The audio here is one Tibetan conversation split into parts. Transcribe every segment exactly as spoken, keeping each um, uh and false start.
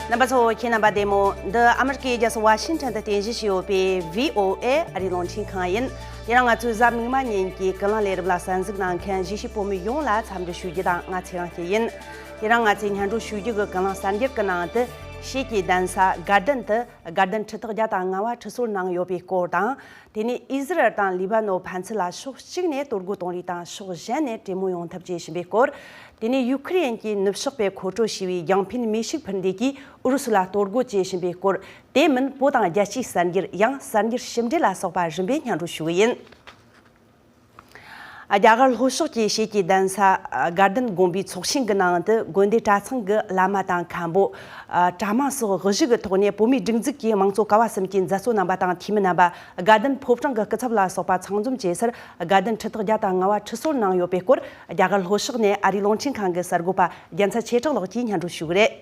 རྣམ་པ་ཚོ། ཁྱེད་རྣམ་པ་བདེ་མོ། འདི་ཨ་མི་རི་ཀའི་རྒྱལ་ས་ཝ་ཤིང་ཊོན་དུ་རྟེན་གཞི་བྱས་ཡོད་པའི་བྷི་ཨོ་ཨེ་ཨ་རིའི་རླུང་འཕྲིན་ཁང་ཡིན། དེ་རིང་ང་ཚོའི་གཟའ་མིག་དམར་ཉིན་གྱི་ཀུན་གླེང་ལས་རིམ་ལ་གསན་གཟིགས་གནང་མཁན་གཞིས་བྱེས་བོད་མི་ཡོངས་ལ་འཚམས་འདྲི་ཞུ་རྒྱུ་དང་། ང་ཚེ་རིང་སྐྱིད་ཡིན། དེ་རིང་ང་ཚོས་སྙན་སྒྲོན་ཞུ་རྒྱུ་གི་ཀུན་གླེང་གསར་འགྱུར་གྱི་ནང་དུ། ཤེལ་གྱི་གདན་ས་དགའ་ལྡན་དུ་དགའ་ལྡན་ཁྲི་ཐོག་བརྒྱ་དང་ལྔ་བ་ཁྲི་གསོལ་གནང་ཡོད་པའི་སྐོར་དང་། དེ་ནས་ཨི་ཟི་རལ་དང་ལི་བ་ནོ་ཕན་ཚུན་ལ་ཕྱོགས་གཅིག་ནས་གཏོར་རྒོལ་གཏོང་རེས་དང་ཕྱོགས་གཞན་ནས་གྲོས་མོལ་ཡོང་ཐབས་བྱེད་བཞིན་པའི་སྐོར། དེ་ནས་ཡུ་ཁུ་རེན་གྱི་ནུབ་ཕྱོགས་པས་མཁོ་སྤྲོད་བྱས་པའི་རྒྱང་འཕེན་མེ་ཤུགས་འཕུར་མདེལ་གྱིས་ཨུ་རུ་སུ་ལ་གཏོར་རྒོལ་བྱེད་བཞིན་པའི་སྐོར། དེ་མིན་བོད་དང་རྒྱལ་སྤྱིའི་གསར་འགྱུར། ཡང་གསར་འགྱུར་ཞིབ་འགྲེལ་ལ་སོགས་པ་རིམ་པས་སྙན་སྒྲོན་ཞུ་གི་ཡིན། རྒྱ་གར་ལྷོ་ཕྱོགས་ཀྱི་ཤེལ་གྱི་གདན་ས་དགའ་ལྡན་དགོན་པའི་ཚོགས་ཆེན་གྱི་ནང་དུ་དགོན་སྡེ་གྲྭ་ཚང་གི་བླ་མ་དང་མཁན་པོ། གྲྭ་མང་སོགས་དབུ་བཞུགས་ཀྱི་ཐོག་ནས་བོད་མིའི་སྒྲིག་འཛུགས་ཀྱི་དམངས་གཙོ་ཀ་བ་གསུམ་གྱི་མཛད་གཙོ་རྣམ་པ་དང་འཐུས་མི་རྣམ་པ། དགའ་ལྡན་ཕོ་བྲང་གི་སྐུ་ཚབ་ལ་སོགས་པ་ཚང་འཛོམས་བྱས་སར་དགའ་ལྡན་ཁྲི་ཐོག་བརྒྱ་དང་ལྔ་བ་ཁྲི་གསོལ་གནང་ཡོད་པའི་སྐོར། རྒྱ་གར་ལྷོ་ཕྱོགས་ནས་ཨ་རིའི་རླུང་འཕྲིན་ཁང་གི་གསར་འགོད་པ་རྒྱལ་མཚན་ཆོས་གྲགས་ལགས་ཀྱིས་སྙན་སྒྲོན་ཞུ་གི་རེད།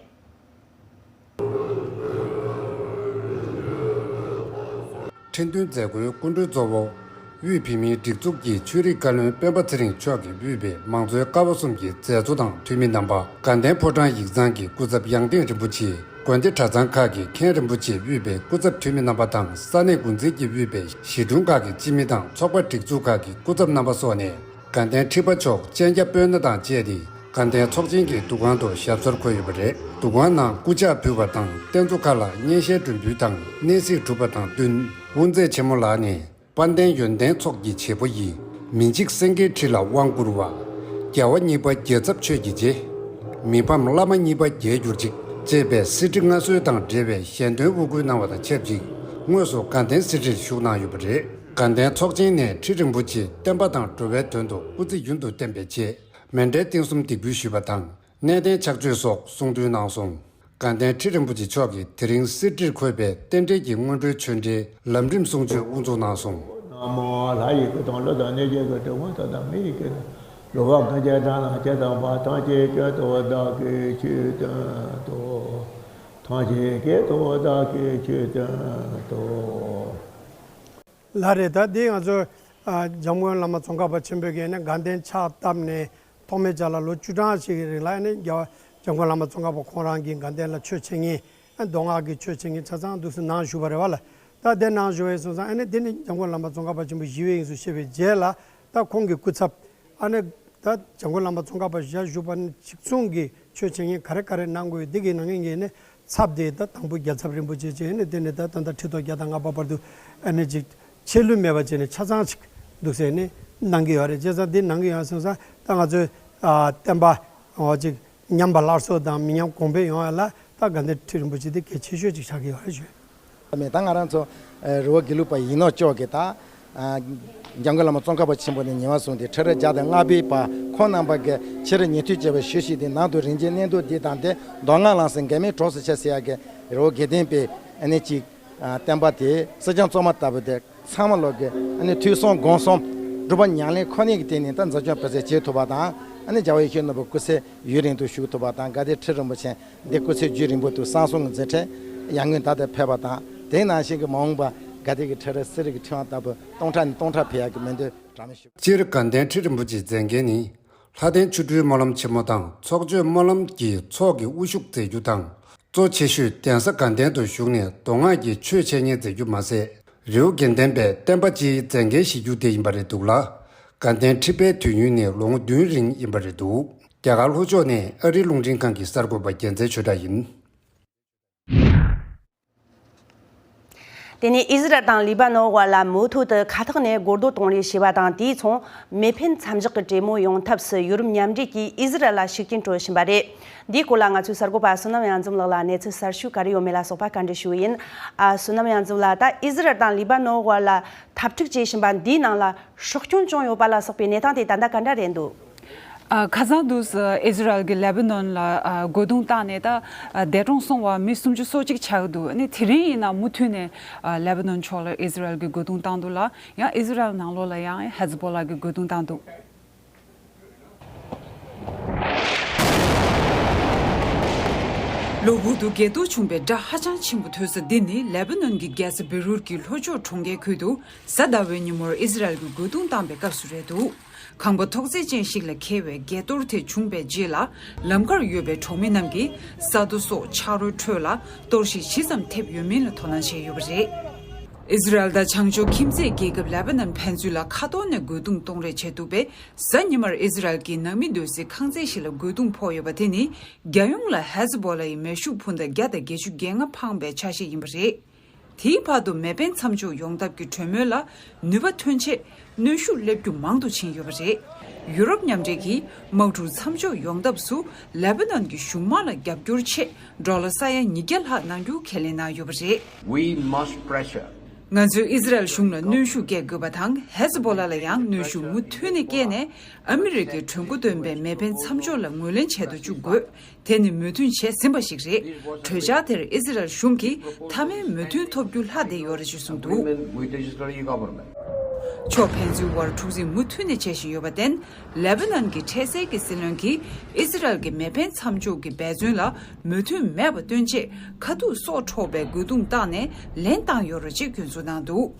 ཁྲི་འདོན་མཛད་སྒོའི་སྐུ་མགྲོན་གཙོ་བོ། དབུས་བོད་མིའི་སྒྲིག་འཛུགས་ཀྱི་ཆོས་རིག་བཀའ་བློན་སྤེན་པ་ཚེ་རིང་མཆོག་གིས་དབུས་པའི་མང་གཙོའི་ཀ་བ་གསུམ་གྱི་མཛད་གཙོ་དང་འཐུས་མི་རྣམ་པ། དགའ་ལྡན་ཕོ་བྲང་ཡིག་ཚང་གི་སྐུ་ཚབ་ཡང་སྟེང་རིན་པོ་ཆེ། དགོན་སྡེ་གྲྭ་ཚང་ཁག་གི་མཁན་རིན་པོ་ཆེ། དབུས་པའི་སྐུ་ཚབ་འཐུས་མི་རྣམ་པ་དང་ས་གནས་འགོ་འཛིན་གྱིས་དབུས་པའི་གཞིས་གྲོང་ཁག་གི་སྤྱི་མི་དང་ཚོགས་པ་སྒྲིག་འཛུགས་ཁག་གི་སྐུ་ཚབ་རྣམ་པ་སོགས་ནས། དགའ་ལྡན་ཁྲི་པ་མཆོག་སྤྱན་རྒྱ་སྤོས་སྣ་དང་བཅས་ཏེ་དགའ་ལྡན་ཚོགས་ཆེན་གྱི་འདུ་ཁང་དུ་ཞབས་སོར་འཁོད་ཡོད་པ་རེད། འདུ་ཁང་ནང་སྐུ་ཕྱག་ཕུལ་བ་དང་། རྟེན་གཙོ་ཁག་ལ་སྙན་ཤལ་སྒྲོན་འབུལ་དང་གནས་གཟིགས་གྲུབ་པ་དང་བསྟུན། དབུ་མཛད་ཆེན་མོ་ལགས་ནས། དཔལ་ལྡན་ཡོན་ཏན་ཚོགས་ཀྱི་བྱེད་པོ་ཡི། མི་འཇིགས་སེང་གེའི་ཁྲི་ལ་དབང་བསྐུར་བ། རྒྱལ་བ་གཉིས་པ་རྒྱལ་ཚབ་མཆོད་ཀྱི་རྗེ། མི་ཕམ་བླ་མ་གཉིས་པ་རྒྱལ་གྱུར་ཅིག་ཅེས་པའི་གསེར་ཁྲི་མངའ་གསོལ་དང་འབྲེལ་བའི་ཞལ་འདོན་དབུ་བསྐུལ་གནང་བ་དང་ཆབས་ཅིག་དངོས་སུ་དགའ་ལྡན་གསེར་ཁྲིར་བཞུགས་གནང་ཡོད་པ་རེད། དགའ་ལྡན་ཚོགས་ཆེན་ནས་ཁྲི་རིན་པོ་ཆེ་བསྟན་པ་དང་འགྲོ་བའི་དོན་དུ་སྐུ་ཚེ་ཡུན་དུ་བརྟན་པའི་ཆེད་མཎྜལ་རྟེན་གསུམ་འདེགས་འབུལ་ཞུས་པ་དང་གནས་བརྟན་ཕྱག་མཆོད་སོགས་གསུང་འདོན་གནང་སོང་། དགའ་ལྡན་ཁྲི་རིན་པོ་ཆེ་མཆོག་གིས་དེ་རིང་གསེར་ཁྲིར་འཁོད་པའི་རྟེན་འབྲེལ་གྱི་སྔོན་འགྲོའི་ཆོས་འབྲེལ་ལམ་རིམ་གསུང་ཆོས་དབུ་འཛུགས་གནང་སོང་། ན་མོ། ལྷ་ཡི་སྐུ་དང་ཀླུ་དང་གནོད་སྦྱིན་སྐུ་དྲག་པོ་དག་དང་མི་ཡི་སྐུ་དང་། འགྲོ་བ་ཀུན་གྱི་སྒྲ་རྣམས་ཇི་ཙམ་པ། ཐམས་ཅད་སྐད་དུ་བདག་གིས་ཆོས་བསྟན་ཏོ། ཐམས་ཅད་སྐད་དུ་བདག་གིས་ཆོས་བསྟན་ཏོ། ལགས་རེད། ད་འདི་ང་ཚོ་ཨ་འཇམ་མགོན་བླ་མ་ཙོང་ཁ་པ་ཆེན་པོས་ཀྱིས་ནི་དགའ་ལྡན་ཕྱག་བཏབ་ནས་ཐོག་མའི་ཆར་ལ་ལོ་བཅུ་གྲངས་ཤིག་གི་རིང་ལ་ནི་རྒྱལ་བ་འཇམ་མགོན་བླ་མ་ཙོང་ཁ་པ་ཁོང་རང་གིས་དགའ་ལྡན་ལ་ཆོས་འཆད་ཉན། མདོ་སྔགས་ཀྱི་ཆོས་འཆད་ཉན་ཆ་ཚང་འདུག་སེ་གནང་བཞུགས་པ་རེད་བ་ལ། ད་དེ་གནང་བཞུགས་པ་ཡིན་སོང་ཙང་ཨ་ནི་དེ་ནི་འཇམ་མགོན་བླ་མ་ཙོང་ཁ་པ་ཆེན་པོ་ཞི་བའི་དབྱིངས་སུ་གཤེགས་པའི་རྗེས་ལ་ད་ཁོང་གི་སྐུ་ཚབ་ཨ་ནི་ད་འཇམ་མགོན་བླ་མ་ཙོང་ཁ་པ་ཞལ་བཞུགས་པ་ནི་གཅིག་མཚུངས་ཀྱི་ཆོས་འཆད་ཉན་ག་རེ་ག་རེ་གནང་དགོས་འདི་གི་ནང་ཉིད་ཀྱི་ནི་ཚབ་དེ་ད་དང་པོ་རྒྱལ་ཚབ་རིན་པོ་ཆེ་བྱས་ནས་དེ་ནས་ད་ད་ལྟ་ཁྲི་ཐོག་བརྒྱ་དང་ལྔ་པ་བར་དུ་ཨ་ནི་ཅིག་ཆད་ལུས་མེད་པ་བྱས་ནས་ཆ་ཚང་ཅིག་འདུག་ཟེར་ནས་གནང་གི་ཡོད་རེད། བྱས་ཙང་འདི་གནང་གི་ཡོད་སོང་ཙང་ད་ང་ཚོའི་ཨ་བསྟན་པ་འོ་ཅིག་ཉམས་པ་སླར་གསོ་དང་མི་ཉམས་གོང་འཕེལ་ཡོང་ཡ་ལ་ད་དགའ་ལྡན་ཁྲི་རིན་པོ་ཆེ་འདི་གལ་ཆེ་ཤོས་ཅིག་ཆགས་ཀྱི་ཡོད་རེད་ཞུ། མེད། ད་ང་རང་ཚོ་ཨ་རི་བོ་དགེ་ལུགས་པ་ཡིན་ནོ་ཅོག་གི་ད་ཨ་འཇམ་མགོན་བླ་མ་ཙོང་ཁ་པ་ཆེན་པོ་ནས་ཉེ་བར་བཟུང་སྟེ་ཁྲི་རབས་བརྒྱ་དང་ལྔ་པའི་བར་ཁོང་རྣམ་པ་གི་ཕྱི་རུ་ཉན་ཐོས་བྱས་པའི་ཞུ་ཞིག་དེ་ནང་དུ་རིན་ཆེན་གནས་འདུག་འདི་དང་དེ་མདོ་སྔགས་ལམ་སེང་འགལ་མེད་གྲོགས་སུ་ཆ་ཟེར་ཡ་གི་རི་བོ་དགེ་ལྡན་པའི་ཨ་ནི་ཅིག་ཨ་བསྟན་པ་དེ་སྲིད་སྐྱོང་གཙང་མ་ལྟ་བུ་དེ་ཚང་མ་ལོག་གི་ཨ་ནི་ཐོས་བསམ་སྒོམ་གསུམ་སྒྲུབ་པ་ཉམས་ལེན་ཁོ་ནའི་གི་སྟེང་ནས་ད་འཛིན་སྐྱོང་སྤེལ་གསལ་བྱེད་ཐུབ་པ་དང་ཨ་ནི་རྒྱལ་བ་ཡིད་བཞིན་ནོར་བུ་སྐུ་ཚེ་ཡུན་རིང་དུ་བཞུགས་ཐུབ་པ་དང་དགའ་ལྡན་ཁྲི་རིན་པོ་ཆེ་འདི་སྐུ་ཚེ་རྒྱུན་རིང་པོ་དུ་གསང་གསུམ་གྱི་མཛད་འཕྲིན་ཡར་ངོའི་ཟླ་ལྟར་འཕེལ་བ་དང་དེ་ནང་བཞིན་གྱི་མ་འོངས་པ་དགའ་ལྡན་གྱི་ཁྲི་རབས་གསེར་གྱི་ཁྲི་དབང་ལྟ་བུ་སྟོང་ཕྲག་ནས་སྟོང་ཕྲག་འཕེལ་ཡག་གི་སྨོན་འདུན་གྲངས་མེད་ཞུ། སྤྱིར་དགའ་ལྡན་ཁྲི་རིན་པོ་ཆེའི་མཛད་འགན་ནི་ལྷ་ལྡན་ཆོ་འཕྲུལ་སྨོན་ལམ་ཆེན་མོ་དང་ཚོགས་མཆོད་སྨོན་ལམ་གྱི་ཚོགས་ཀྱི་དབུ་བཞུགས་མཛད་རྒྱུ་དང་། གཙོ་ཆེ་ཤོས་གདན་ས་དགའ་ལྡན་དུ་བཞུགས་ནས་མདོ་སྔགས་ཀྱི་ཆོས་འཆད་ཉན་མཛད་རྒྱུ་མ་ཟད། རི་བོ་དགེ་ལྡན་པའི་བསྟན་པ་སྤྱིའི་མཛད་འགན་བཞེས་རྒྱུ་དེ་ཡིན་པ་རེད་འདུག་ལ། དགའ་ལྡན་ཁྲི་པའི་དུས་ཡུན་ནི་ལོ་ངོ་བདུན་རིང་ཡིན་པ་རེད་འདུག་རྒྱ་གར་ལྷོ་ཕྱོགས་ནས་ཨ་རིའི་རླུང་འཕྲིན་ཁང་གི་གསར་འགོད་པ་རྒྱལ་མཚན་ཆོས་གྲགས་ཡིན། དེ་ནས་ཨི་ཟི་རལ་དང་ལི་བ་ནོ་དབར་ལ་མུ་མཐུད་དུ་མཁའ་ཐོག་ནས་རྒོལ་རྡོ་གཏོང་རེས་བྱས་པ་དང་། དེས་མཚུངས་མེ་འཕེན་མཚམས་འཇོག་གི་གྲོས་མོལ་ཡོང་ཐབས་སུ་ཡུ་རོབ་མཉམ་འབྲེལ་གྱིས་ཨི་ཟི་རལ་ལ་ཤུགས་རྐྱེན་སྤྲོད་བཞིན་པ་རེད། འདིའི་སྐོར་ལ་ང་ཚོའི་གསར་འགོད་པ་བསོད་ནམས་དབྱངས་འཛོམས་ལགས་ལ་གནས་ཚུལ་གསར་ཤོས་ག་རེ་ཡོད་མེད་ལ་སོགས་པ་བཀའ་འདྲི་ཞུ་གི་ཡིན། ཨ། བསོད་ནམས་དབྱངས་འཛོམས་ལགས། ད་ཨི་ཟི་རལ་དང་ལི་བ་ནོ་དབར་ལ་འཐབ་འཁྲུག་བྱེད་བཞིན་པ་འདིའི་ནང་ལ་སྲོག་སྐྱོན་བྱུང་ཡོད་པ་ལ་སོགས་པའི་གནས་སྟངས་དེ་ད་ལྟ་ག་འདྲ་རེད་འདུག་ཨ། ཁ་སང་དུས་སུ་ཨི་ཟི་རལ་གྱིས་ལེ་བྷ་ནོན་ལ་ཨ་རྒོལ་རྡུང་བཏང་ནས་ད་ཨ་འདས་གྲོངས་སོང་བ་མི་སུམ་ཅུ་སོ་གཅིག་ཆགས་འདུག་ཨ་ནི་དེ་རིང་ཡིན་ན་མུ་མཐུད་ནས་ཨ་ལེ་བྷ་ནོན་ཕྱོགས་ལ་ཨི་ཟི་རལ་གྱིས་རྒོལ་རྡུང་བཏང་འདུག་ལ། ཡང་ཨི་ཟི་རལ་ནང་ལོགས་ལ་ཡང་ཧེ་ཛི་བྷོ་ལ་གིས་རྒོལ་རྡུང་བཏང་འདུག་གློ་བུར་དུ་འགལ་གཏོར་བྱུང་བའི་དགྲ་ཧ་ཅང་ཆེན་པོ་ཐོན་ས་འདི་ནི་ལེ་པ་ནོན་གྱི་རྒྱལ་ས་བེ་རུད་ཀྱི་ལྷོ་ཕྱོགས་གྲོང་ཁྱེར་ཁུལ་དུ་གཟའ་ཟླ་བའི་ཉིན་མོར་ཨི་ཟི་རལ་གྱི་རྒོལ་རྡུང་བཏང་པའི་སྐབས་སུ་རེད་འདུག་ཁང་པ་ཐོག་བརྩེགས་ཅན་ཞིག་ལ་འཁེལ་བའི་འགལ་གཏོར་དེ་བྱུང་བའི་རྗེས་ལ། ལམ་ཁར་ཡོད་པའི་གྲོང་མི་རྣམས་ཀྱིས་ས་རྡོ་སོགས་ཆག་རོའི་ཁྲོད་ལ་གཏོར་བཤིག་ཇི་ཙམ་ཐེབས་ཡོད་མིན་ལ་དོ་སྣང་བྱས་ཡོད་པ་རེད། ཨི་ཟི་རལ་དང་བྱང་ཕྱོགས་ཁྱིམ་མཚེས་རྒྱལ་ཁབ་ལེ་པ་ནན་ཕན་ཚུན་ལ་ཁ་ཐོག་ནས་རྒོལ་རྡུང་གཏོང་རེས་བྱས་འདུག་པས། གཟའ་ཉི་མར་ཨི་ཟི་རལ་གྱི་ནང་མི་སྡོད་སའི་ཁང་བརྩེགས་ཤིག་ལ་རྒོལ་རྡུང་ཕོག་ཡོད་པ་དེ་ནི། རྒྱལ་ཡོངས་ལ་ཧེ་ཛ་བོ་ལ་ཡི་མེ་ཤུགས་འཕུར་མདའ་བརྒྱ་དང་བརྒྱད་ཅུ་གྱ་ལྔ་འཕངས་པའི་ཆ་ཤས་ཡིན་པ་རེད། དེའི་བར་དུ་མེ་འཕེན་མཚམས་འཇོག་ཡོང་ཐབས་ཀྱི་གྲོས་མོལ་ལ་ནུས་པ་ཐོན་ཆེད་གནོན་ཤུགས་སླེབས་རྒྱུ་མང་དུ་ཕྱིན་ཡོད་པ་རེད། ཡུ་རོབ་མཉམ་འབྲེལ་གྱིས་དམག་འཁྲུག་མཚམས་འཇོག་ཡོང་ཐབས་སུ་ལེ་པ་ནན་གྱི་གཞུང་དམངས་ལ་རྒྱབ་སྐྱོར་ཆེད་ཌོ་ལར་ས་ཡ་ཉིས་བརྒྱ་ལྷག་གནང་རྒྱུ་ཁས་ལེན་གནང་ཡོད་པ་རེད། We must pressure. ང་ཚོས་ཨི་ཟི་རལ་གཞུང་ལ་གནོན་ཤུགས་སྐྱེལ་དགོས་པ་དང་། ཧེ་ཛ་བོ་ལ་ལ་ཡང་གནོན་ཤུགས་མུ་མཐུད་ནས་སྐྱེལ་ནས། ཨ་མི་རི་ཀའི་གྲོས་འགོ་འདོན་པའི་མེ་འཕེན་མཚམས་འཇོག་ལ་ངོས་ལེན་བྱེད་དུ་བཅུག་དགོས། དེ་ནི་མོས་མཐུན་བྱས་ཟིན་པ་ཞིག་རེད། གྲོས་འཆར་དེར་ཨི་ཟི་རལ་གཞུང་གིས་མཐའ་མའི་མོས་མཐུན་ཐོབ་རྒྱུ་ལྷག་བསྡད་ཡོད་རེད་ཅེས་གསུངས་འདུག Agreement with the Israeli government. ཕྱོགས་ཕན་ཚུན་དབར་འཁྲུག་འཛིང་མུ་མཐུད་ནས་བྱེད་བཞིན་ཡོད་པར་བརྟེན། ལེ་པ་ནན་གྱི་འཕྲལ་སེལ་གྱི་སྲིད་བློན་གྱིས་ཨི་ཟི་རལ་གྱི་མེ་འཕེན་མཚམས་འཇོག་གི་འབད་བརྩོན་ལ་མོས་མཐུན་མེད་པ་སྟོན་ཆེད་ཁ་ཐུག་སྲོག་འཕྲོག་པའི་རྒོལ་རྡུང་བཏང་ནས་ལན་བཏང་ཡོད་རེད་ཅེས་སྐྱོན་འཛུགས་གནང་འདུག་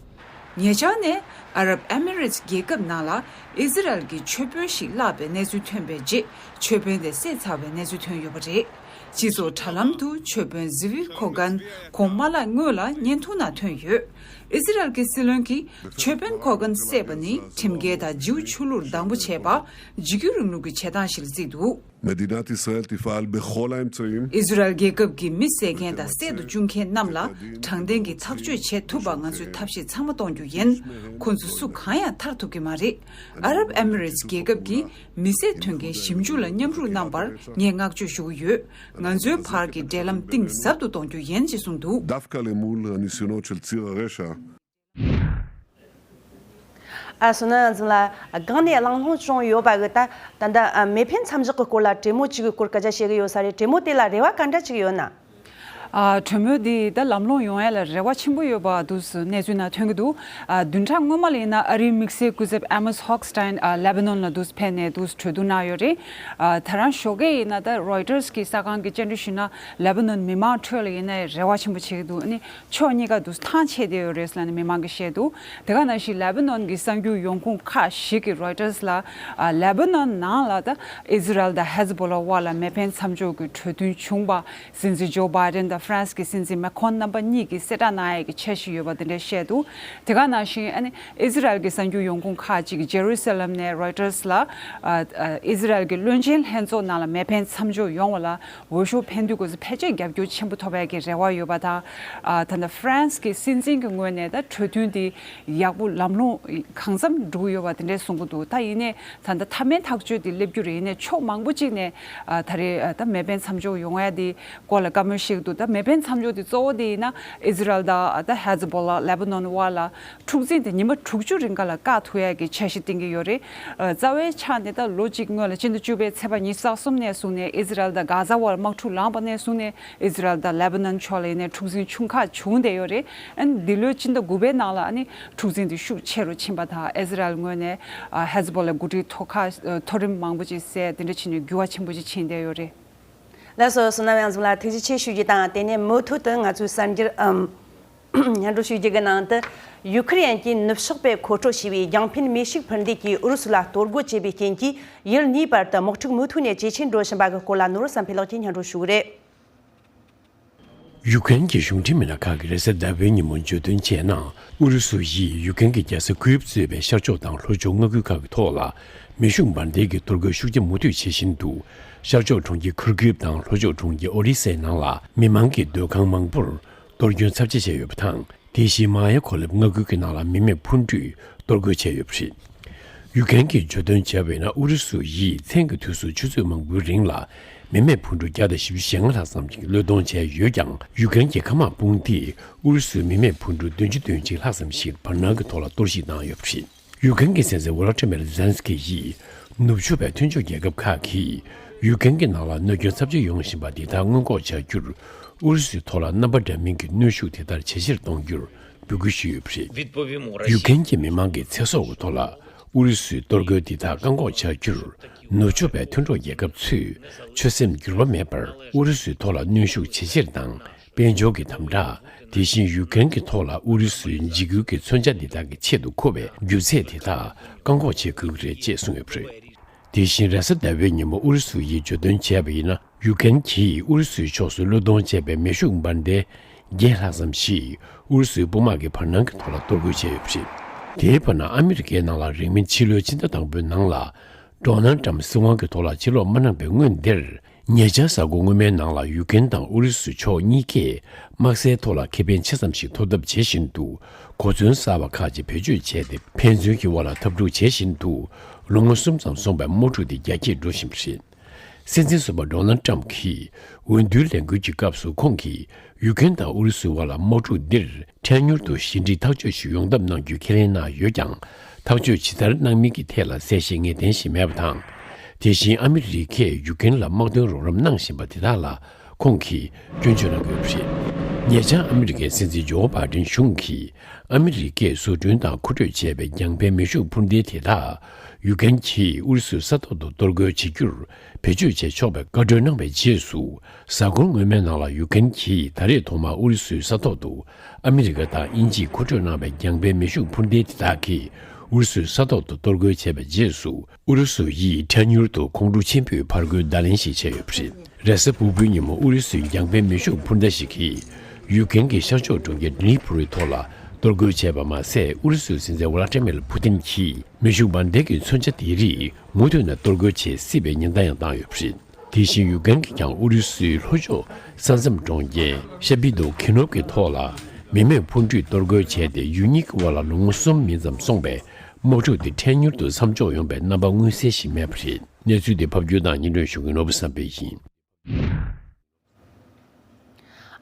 ཉེ་ཆར་ནས་ཨ་རབ་ཨེ་མི་རེ་ཊི་རྒྱལ་ཁབ་ནང་ལ་ཨི་ཟི་རལ་གྱི་མཆོད་དཔོན་ཞིག་བརླགས་པའི་གནས་ཚུལ་ཐོན་པའི་རྗེས། མཆོད་དཔོན་དེ་བསད་ཚར་བའི་གནས་ཚུལ་ཐོན་ཡོད་པ་རེད། སྤྱི་ཚོགས་དྲ་ལམ་དུ་མཆོད་དཔོན་ཟི་ཝིབ་ཁོ་གན་ཁོང་མ་བརླག་སྔོན་ལ་བརྙན་ཐུང་ནང་ཐོན་ཡོད། ཨི་ཟི་རལ་གྱི་སྲིད་བློན་གྱིས་མཆོད་དཔོན་ཁོ་གན་བསད་པ་ནི་ཁྲིམས་འགལ་དང་རྗེའུ་ཆོས་ལུགས་སྡང་པོ་བྱས་པ། འཇིགས་སྐུལ་རིང་ལུགས་ཀྱི་བྱེད་སྟངས་ཤིག་ལ་བརྩིས་འདུག་མ་དེ་ན་དེ་སི་རལ་དེ་ཧྥལ་བེ་ཧོ་ལ་ཨེམ་ཚོ་ཡིན། ཨི་ཟི་རལ་རྒྱལ་ཁབ་ཀྱིས་མི་བསད་མཁན་དང་བསད་དུ་བཅུག་མཁན་རྣམས་ལ་དྲང་བདེན་གྱི་ཐག་གཅོད་བྱེད་ཐུབ་པ་ང་ཚོས་ཐབས་ཤེས་ཚང་མ་གཏོང་རྒྱུ་ཡིན། ཁོ་ཚོ་སུ་གང་ཡང་ཐར་ཐུབ་ཀྱི་མ་རེད། ཨ་རབ་ཨེ་མི་རེ་ཊི་རྒྱལ་ཁབ་ཀྱིས་མི་བསད་དོན་རྐྱེན་ཞིབ་འཇུག་ལ་མཉམ་རུབ་གནང་བར་ངས་བསྔགས་བརྗོད་ཞུ་གི་ཡོད། ང་ཚོའི་བར་གྱི་འབྲེལ་ལམ་གཏིང་ཟབ་ཏུ་གཏོང་རྒྱུ་ཡིན་ཅེས་གསུངས་འདུག་ད་ཧྥ་ཀ་ལེ་མུལ་ནི་སི་ནོ་ཆུལ་ཙི་རེ་ཤ། ཨ་སོ་ན་ཡང་འཛིན་ལ་སྒང་ནས་གླེང་སློང་བྱུང་ཡོད་པ་གི་ད་ད་ལྟ་ཨ་མེ་འཕེན་མཚམས་འཇོག་གི་སྐོར་ལ་གྲོས་མོལ་གཅིག་གི་སྐོར་སྐད་ཆ་བཤད་གི་ཡོད་ས་རེད། གྲོས་མོལ་དེ་ལ་རེ་བ་ག་འདྲ་ཅིག་ཡོད་ན། ཨ་གྲོས་མོལ་འདི་ད་ལམ་ལྷོང་ཡོང་ཡ་ལ་རེ་བ་ཆེན་པོ་ཡོད་པ་འདུག་གནས་ཚུལ་ནང་ཐོན་གི་འདུག་ཨ་བདུན་ཕྲག་སྔོན་མ་ལ་ཡིན་ན་ཨ་རིའི་དམིགས་བསལ་སྐུ་ཚབ་ཨེ་མོས་ཧོག་སི་ཏཱིན་ཨ་ལེ་བྷ་ནོན་ལ་འདུག་ཕེབས་ནས་འདུག་གྲོས་བསྡུར་གནང་ཡོད་རེད། ཨ་ད་རང་ཞོགས་ཀས་ཡིན་ན་ད་རོའི་ཊར་སི་གི་གསར་ཁང་གི་བཅར་འདྲི་ཞུས་ན་ལེ་བྷ་ནོན་མི་མང་ཁྲོད་ལ་ཡིན་ན་རེ་བ་ཆེན་པོ་བྱེད་ཀྱི་འདུག་ཨ་ནི། ཕྱོགས་གཉིས་ཀ་དུ་ཐང་ཆད་བསྡད་ཡོད་རེད་ལབ་ནས་མི་མང་གིས་བཤད་འདུག་དེ་ག་ནང་བཞིན་ལེ་བྷ་ནོན་གྱི་གསར་འགྱུར་ཡོང་ཁུངས་ཁག་ཞིག་གིས་རོའི་ཊར་སི་ལ། ཨ་ལེ་བྷ་ནོན་ནང་ལ་ད་ཨི་ཟི་རལ་དང་ཧེ་ཛ་བྷོ་ལ་དབར་ལ་མེ་འཕེན་མཚམས་འཇོག་གི་གྲོས་མཐུན་བྱུང་བ། སྲིད་འཛིན་ཇོ་བྷའི་ཌེན་དང་ཧྥ་རན་སི་གི་སྲིད་འཛིན་མེ་ཁོན་རྣམ་པ་གཉིས་ཀྱིས་གསལ་བསྒྲགས་གནང་ཡས་ཀྱི་འཆར་གཞི་ཡོད་པ་དེ་འདྲ་བཤད་འདུག་དེ་ག་ནང་བཞིན་ཨ་ནི་ཨི་ཟི་རལ་གྱི་གསར་འགྱུར་ཡོང་ཁུངས་ཁག་ཅིག་གིས་ཇེ་རུ་སཱ་ལེམ་ནས་རོའི་ཊར་སི་ལ། ཨ་ཨ་ཨི་ཟི་རལ་གྱི་བློན་ཆེན་ལྷན་ཚོགས་ནང་ལ་མེ་འཕེན་མཚམས་འཇོག་ཡོང་བ་ལ། འོས་ཤོག་འཕེན་དུས་སྐབས་སུ་ཕལ་ཆེར་རྒྱབ་སྐྱོར་ཆེན་པོ་ཐོབ་ཡག་གི་རེ་བ་ཡོད་པ་དང་། ཨ་ད་ལྟ་ཧྥ་རན་སི་གི་སྲིད་འཛིན་གྱི་ངོས་ནས་ད་གྲོས་མཐུན་དེ་ཡག་པོ་ལམ་ལྷོང་གང་འཚམ་འགྲོ་གི་ཡོད་པ་དེ་འདྲས་གསུང་གི་འདུག་ད་ཡིན་ནའི་ད་ལྟ་མཐའ་མའི་ཐག་གཅོད་དེ་སླེབས་རྒྱུ་རེད། ཡིན་ནའི་ཕྱོགས་མང་པོ་གཅིག་ནས་ཨ་ད་རེས་ཨ་ད་མེ་འཕེན་མཚམས་འཇོག་ཡོང་ཡ་དེ་སྐོར་ལ་བཀའ་མོལ་བཤད་ཀྱི་འདུག་ད་མེ་འཕེན་མཚམས་འཇོག་དེ་གཙོ་བོ་དེ་ཡིན་ན་ཨི་ཟི་རལ་དང་ད་ཧེ་ཛ་བྷོ་ལ་ལེ་བྷ་ནོན་དབར་ལ། འཁྲུག་འཛིང་དེ་ཉི་མ་དྲུག་ཅུ་རིང་ག་ལ་བཀག་ཐུབ་ཡག་གི་འཆར་གཞི་བཏིང་གི་ཡོད་རེད། ཨ་རྩ་བའི་ཆ་ནས་ད་ལོ་གཅིག་སྔོན་ལ་སྤྱི་ཟླ་བཅུ་པའི་ཚེས་པ་ཉི་ཤུ་རྩ་གསུམ་ནས་བཟུང་ནས་ཨི་ཟི་རལ་དང་གྷ་ཛ་བར་དམག་འཁྲུག་ལངས་པ་ནས་བཟུང་ནས་ཨི་ཟི་རལ་དང་ལེ་བྷ་ནན་ཕྱོགས་ལ་ཡིན་ནའི་འཁྲུག་འཛིང་ཆུང་ཁག་བྱུང་བསྡད་ཡོད་རེད། ཨ་ནི་འདི་ལོའི་སྤྱི་ཟླ་དགུ་པའི་ནང་ལ་ཨ་ནི་འཁྲུག་འཛིང་དེ་ཤུགས་ཆེ་རུ་ཕྱིན་པ་དང་ཨི་ཟི་རལ་ངོས་ནས་ཨ་ཧེ་ཛ་བྷོ་ལའི་འགོ་ཁྲིད་ཐོག་ཁག་ཨ་མཐོ་རིམ་མང་པོ་ཅིག་བསད་དེ་འདྲ་བྱས་ནས་འགྱུར་བ་ཆེན་པོ་ཅིག་ཕྱིན་བསྡད་ཡོད་རེད། ལགས་སོ། བསོད་ནམས་དབྱངས་འཛོམས་ལགས་ཐུགས་རྗེ་ཆེ་ཞུ་རྒྱུ་དང་། དེ་ནས་མུ་མཐུད་དུ་ང་ཚོའི་གསར་འགྱུར་ཨམ། སྙན་སྒྲོན་ཞུ་རྒྱུ་གི་ནང་དུ། ཡུ་ཁུ་རེན་གྱིས་ནུབ་ཕྱོགས་པས་མཁོ་སྤྲོད་བྱས་པའི་རྒྱང་འཕེན་མེ་ཤུགས་འཕུར་མདེལ་གྱིས་ཨུ་རུ་སུ་ལ་གཏོར་རྒོལ་བྱས་པའི་རྐྱེན་གྱིས་ཡུལ་གཉིས་བར་དུ་དམག་འཁྲུག་མུ་མཐུད་ནས་ཇེ་ཆེར་འགྲོ་བཞིན་པ་གི་སྐོར་ལ་ནོར་བུ་བསམ་འཕེལ་ལགས་ཀྱིས་སྙན་སྒྲོན་ཞུ་གི་རེད། ཡུ་ཀེ་རེན་གྱི་གཞུང་འབྲེལ་མི་སྣ་ཁག་གིས་རེས་གཟའ་ཟླ་བའི་ཉིན་མོ་བརྗོད་དོན་བྱས་ན། ཨུ་རུ་སུ་ཡིས་ཡུ་ཀེ་རེན་གྱི་རྒྱལ་ས་ཁུའེབ་གཙོས་པའི་ཤར་ཕྱོགས་དང་ལྷོ་ཕྱོགས་མངའ་ཁུལ་ཁག་གི་ཐོག་ལ་མེ་ཤུགས་འཕུར་མདེལ་གྱི་གཏོར་རྒོལ་ཤུགས་ཆེ་མུ་མཐུད་བྱེད་བཞིན་འདུག་ཤར་ཕྱོགས་གྲོང་ཁྱེར་ཁུར་ཁུའེབ་དང་ལྷོ་ཕྱོགས་གྲོང་ཁྱེར་ཨོ་ཌི་སའི་ནང་ལ་མི་མང་གི་སྡོད་ཁང་མང་པོར་གཏོར་སྐྱོན་ཚབས་ཆེ་བྱས་ཡོད་པ་དང་། དེ་བཞིན་མ་ཡ་ཁོ་ལེབ་མངའ་ཁུལ་གྱི་ནང་ལ་མི་མེད་འཕུར་གྲུས་གཏོར་རྒོལ་བྱས་ཡོད་པ་རེད། ཡུ་ཀེ་རེན་གྱིས་བརྗོད་དོན་བྱས་པ་ཡིན་ན། ཨུ་རུ་སུ་ཡིས་མཚན་གྱི་དུས་སུ་ཆུ་ཚོད་མང་པོའི་རིང་ལ་མི་མེད་འཕུར་གྲུ་བརྒྱ་དང་བཞི་བཅུ་ཞེ་ལྔ་ལྷག་ཙམ་ཞིག་བློས་གཏོང་བྱས་ཡོད་ཀྱང་། ཡུ་ཀེ་རེན་གྱི་མཁའ་དམག་དཔུང་སྡེས་ཨུ་རུ་སུའི་མི་མེད་འཕུར་གྲུ་བདུན་ཅུ་དོན་གཅིག་ལྷག་ཙམ་ཞིག་བར་སྣང་གི་ཐོག་ལ་གཏོར་བཤིག་བཏང་ཡོད་པ་རེད། ཡུ་ཀེ་རེན་གྱི་སྲིད་འཛིན་ཝོ་ལོ་ཏི་མེར་ཛེ་ལན་སི་ཀི་ཡིས་ནུབ་ཕྱོགས་པའི་མཐུན་ཕྱོགས་རྒྱལ་ཁབ་ཁག་གིས་ཡུ་ཀེ་རེན་གྱི་ནང་ལ་གནོད་སྐྱོན་ཚབས་ཆེ་ཡོང་བཞིན་པ་འདི་དག་སྔོན་འགོག་བྱ་རྒྱུར། ཨུ་རུ་སུའི་ཐོག་ལ་རྣམ་པ་འདྲ་མིན་གྱི་གནོན་ཤུགས་དེ་ལྟར་ཇེ་ཆེར་གཏོང་རྒྱུར་འབོད་སྐུལ་ཞུས་ཡོད་པ་རེད། ཡུ་ཀེ་རེན་གྱི་མི་མང་གི་ཚེ་སྲོག་གི་ཐོག་ལ་ ཨུ་རུ་སུའི་གཏོར་རྒོལ་འདི་དག་བཀག་འགོག་བྱ་རྒྱུར། ནུབ་ཕྱོགས་པའི་མཐུན་གྲོགས་རྒྱལ་ཁབ་ཚོས་ཆོད་སེམས་འགྱུར་བ་མེད་པར་ཨུ་རུ་སུའི་ཐོག་ལ་གནོན་ཤུགས་ཇེ་ཆེར་དང་། དཔལ་འབྱོར་གྱི་དམ་དྲག་དེ་བཞིན་ཡུ་ཀེན་གྱི་ཐོག་ལ་ཨུ་རུ་སུའི་འཇིགས་སྐུལ་གྱི་མཚོན་ཆ་འདི་དག་གི་ཆེད་དུ་མཁོ་བའི་རྒྱུ་ཚད་དེ་དག་བཀག་འགོག་བྱེད་དགོས་ཀྱི་རེད་ཅེས་གསུངས་ཡོད་པ་རེད། དེ་བཞིན་རེས་གཟའ་ཟླ་བའི་ཉིན་མོ་ཨུ་རུ་སུ་ཡིས་བརྗོད་དོན་བྱས་པ་ཡིན་ན། ཡུ་ཀེན་གྱིས་ཨུ་རུ་སུའི་ཕྱོགས་སུ་བློས་གཏོང་བྱས་པའི་མེ་ཤུགས་འབར་མདེལ་བརྒྱད་ལྷག་ཙམ་ཞིག་ཨུ་རུ་སུའི་དཔུང་དམག་གི་བར་སྣང་གི་ཐོག་ལ་གཏོར་རྒོལ་བྱས་ཡོད་པ་རེད། དེའི་བར་ན་ཨ་མི་རི་ཀའི་ནང་ལ་རིང་མིན་ཕྱི་ལོའི་ཕྱི་ཟླ་དང་པོའི་ནང་ལ། ཌོ་ནལ་ཏྲམ་སྲིད་དབང་གི་ཐོག་ལ་ཕྱིར་ལོག་མ་གནང་པའི་སྔོན་འདིར། ཉེ་ཆར་གཟའ་འཁོར་སྔོན་མའི་ནང་ལ་ཡུ་ཀེན་དང་ཨུ་རུ་སུ་ཕྱོགས་གཉིས་ཀས་དམག་སའི་ཐོག་ལ་ཁེ་ཕན་ཆེ་ཙམ་ཞིག་ཐོབ་ཐབས་བྱེད་བཞིན་དུ། གོ་མཚོན་གསར་བ་ཁག་ཅིག་བེད་སྤྱོད་བྱས་ཏེ། ཕན་ཚུན་གྱི་དབར་ལ་འཐབ་འཁྲུག་བྱེད་བཞིན་དུ། ལོ་ངོ་གསུམ་ཙམ་སོང་བའི་དམག་འཁྲུག་དེ་རྒྱ་སྐྱེད་འགྲོ་བཞིན་པ་རེད། སྲིད་འཛིན་ཟུར་པ་ཌོ་ནལ་ཏྲམ་གྱིས་འོས་བསྡུའི་ལས་འགུལ་གྱི་སྐབས་སུ། ཁོང་གིས་ཡུ་ཀེན་དང་ཨུ་རུ་སུའི་དབར་ལ་དམག་འཁྲུག་འདིར་འཕྲལ་མྱུར་དུ་ཞི་འགྲིག་ཐག་གཅོད་ཞིག་ཡོང་ཐབས་གནང་རྒྱུ་ཁས་ལེན་གནང་ཡོད་ཀྱང་། ཐག་གཅོད་ཇི་ལྟར་གནང་མིན་གྱི་ཐད་ལ་གསལ་བཤད་ངེས་གཏན་ཞིག་མེད་པ་དང་། དེ་བཞིན་ཨ་མི་རི་ཀས་ཡུ་ཀེན་ལ་དམག་དོན་རོགས་རམ་གནང་བཞིན་པ་དེ་དག་ལ། ཁོང་གིས་སྐྱོན་བརྗོད་གནང་གི་ཡོད་པ་རེད། ཉེ་ཆར་ཨ་མི་རི་ཀའི་སྲིད་འཛིན་ཇོ་བྷའི་ཌེན་གཞུང་གིས་ཨ་མི་རི་ཀས་བཟོ་སྐྲུན་དང་མཁོ་སྤྲོད་བྱས་པའི་རྒྱང་འཕེན་མེ་ཤུགས་འཕུར་མདེལ་དེ་དག་ཡུ་ཀེན་གྱིས་ཨུ་རུ་སུའི་ས་ཐོག་ཏུ་གཏོར་རྒོལ་བྱེད་རྒྱུར་བེད་སྤྱོད་བྱེད་ཆོག་པའི་བཀའ་འཁྲོལ་གནང་བའི་རྗེས་སུ། གཟའ་འཁོར་སྔོན་མའི་ནང་ལ་ཡུ་ཀེན་གྱིས་ད་རེས་ཐོག་མར་ཨུ་རུ་སུའི་ས་ཐོག་ཏུ་ཨ་མི་རི་ཀ་དང་དབྱིན་ཇིས་མཁོ་སྤྲོད་གནང་བའི་རྒྱང་འཕེན་མེ་ཤུགས་འཕུར་མདེལ་དེ་དག་གིས་ཨུ་རུ་སུའི་ས་ཐོག་ཏུ་གཏོར་རྒོལ་བྱས་པའི་རྗེས་སུ། ཨུ་རུ་སུ་ཡིས་འཕྲལ་མྱུར་དུ་ཁོང་ཁྲོ་ཆེན་པོས་ཕར་རྒོལ་བརྡ་ལན་ཞིག་བྱས་ཡོད་པ་རེད། རེས་གཟའ་ཕུར་བུའི་ཉིན་མོ་ཨུ་རུ་སུའི་རྒྱང་འཕེན་མེ་ཤུགས་འཕུར་མདའ་ཞིག་གིས་ཡུ་ཀེན་གྱི་ཤར་ཕྱོགས་གྲོང་ཁྱེར་ཌི་ནི་པོ་རིའི་ཐོག་ལ་གཏོར་རྒོལ་བྱས་པ་མ་ཟད། ཨུ་རུ་སུའི་སྲིད་འཛིན་ཝ་ལ་ཏྲེ་མེར་ཕུ་ཏིན་གྱིས་མེ་ཤུགས་འབར་མདེལ་གྱི་མཚོན་ཆ་དེའི་རིགས་མུ་མཐུད་ནས་གཏོར་རྒོལ་བྱེད་སྲིད་པའི་ཉེན་བརྡ་ཡང་བཏང་ཡོད་པ་རེད། དེ་བཞིན་ཡུ་ཀེན་གྱིས་ཀྱང་ཨུ་རུ་སུའི་ལྷོ་ཕྱོགས་ས་མཚམས་གྲོང་ཁྱེར་ཤ་པི་དོ་ཁི་ནོབ་ཀྱི་ཐོག་ལ་མི་མེད་འཕུར་འགྲུས་གཏོར་རྒོལ་བྱས་ཏེ། ཡུལ་གཉིས་ཀྱི་དབར་ལ་ལོ་ངོ་གསུམ་མིན་ཙམ་སོང་བའི་དམག་འཁྲུག་དེ་འཕྲལ་མྱུར་དུ་མཚམས་འཇོག་ཡོང་བའི་རྣམ་པ་མངོན་གསལ་ཞིག་མེད་པ་རེད། གནས་ཚུལ་དེ་ཕབ་སྒྱུར་དང་སྙན་སྒྲོན་ཞུ་མཁན་ནོར་བུ་བསམ་འཕེལ་ཡིན།